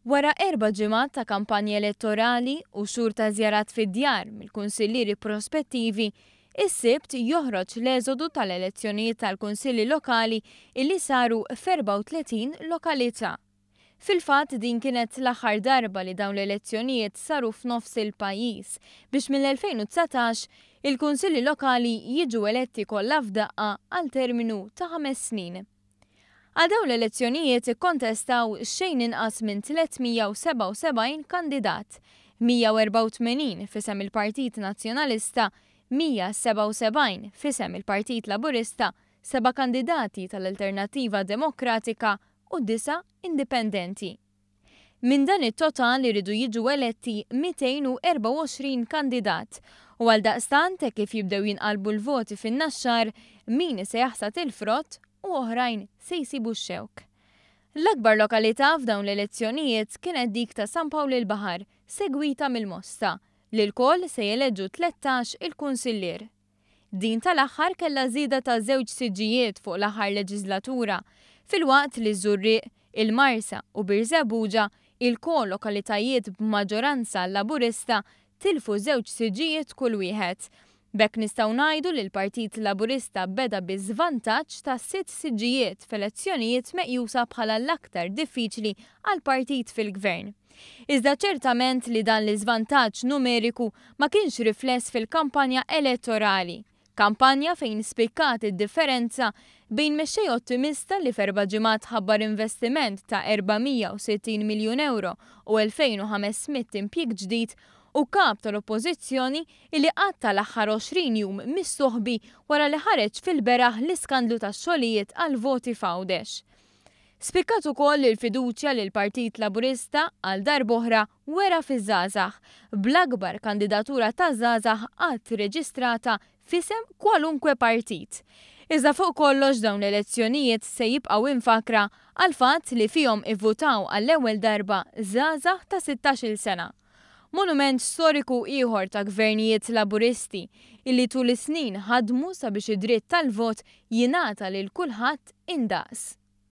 Wara erba' ġimgħat ta' kampanja elettorali u xhur ta' żjarat fid-djar mill-kunsillieri prospettivi, is-Sibt joħroġ l-eżodu tal-elezzjonijiet tal-Kunsilli Lokali illi saru f'34 lokalità. Fil-fatt din kienet l-aħħar darba li dawn l-elezzjonijiet saru f'nofs il-pajjiż biex mill-2019 il-Kunsilli Lokali jiġu eletti kollha f'daqqa għal terminu ta' ħames snin. Għal dawn l-elezzjonijiet ikkontestaw xejn inqas minn 377 kandidat, 184 f'isem il-Partit Nazzjonalista, 177 f'isem il-Partit Laburista, seba' kandidati tal-Alternattiva Demokratika u disa' indipendenti. Minn dan it-total iridu jiġu eletti 224 kandidat u għaldaqstant hekk kif jibdew jinqalbu l-voti fin-Naxxar, min se jaħsad il-frott u oħrajn se jsibu x-xewk. L-akbar lokalità f'dawn l-elezzjonijiet kienet dik ta' San Pawl il-Baħar, segwita mill-Mosta, li lkoll se jeleġġu 13 il-kunsillier. Din tal-aħħar kellha żieda ta' żewġ siġġijiet fuq l-aħħar leġiżlatura, filwaqt li ż-Żurrieq, il-Marsa u Birżebbuġa, ilkoll lokalitajiet b'maġġoranza Laburista, tilfu żewġ siġġijiet kull wieħed. B'hekk nistgħu ngħidu li l-Partit Laburista beda bi żvantaġġ ta' sitt siġġijiet f'elezzjonijiet meqjusa bħala l-aktar diffiċli għall-partit fil-Gvern. Iżda ċertament li dan l-iżvantaġġ numeriku ma kienx rifless fil-kampanja elettorali. Kampanja fejn spikkat id-differenza bejn mexxej ottimista li f'erba' ġimgħat ħabbar investiment ta' 460 miljun ewro u 2,500 impjieg ġdid u Kap tal-Oppożizzjoni illi qatta' l-aħħar 20 jum mistoħbi wara li ħareġ fil-beraħ l-iskandlu tax-xogħlijiet għall-voti f'Għawdex. Spikkat ukoll il-fiduċja li l-Partit Laburista, għal darb'oħra, wera fiż-żgħażagħ, bl-akbar kandidatura ta' żgħażagħ qatt reġistrata f'isem kwalunkwe partit. Iżda fuq kollox dawn l-elezzjonijiet se jibqgħu imfakkra għall-fatt li fihom ivvutaw għall-ewwel darba żgħażagħ ta' 16-il sena. Monument storiku ieħor ta' gvernijiet Laburisti illi tul is-snin ħadmu sabiex id-dritt tal-vot jingħata lil kulħadd indaqs.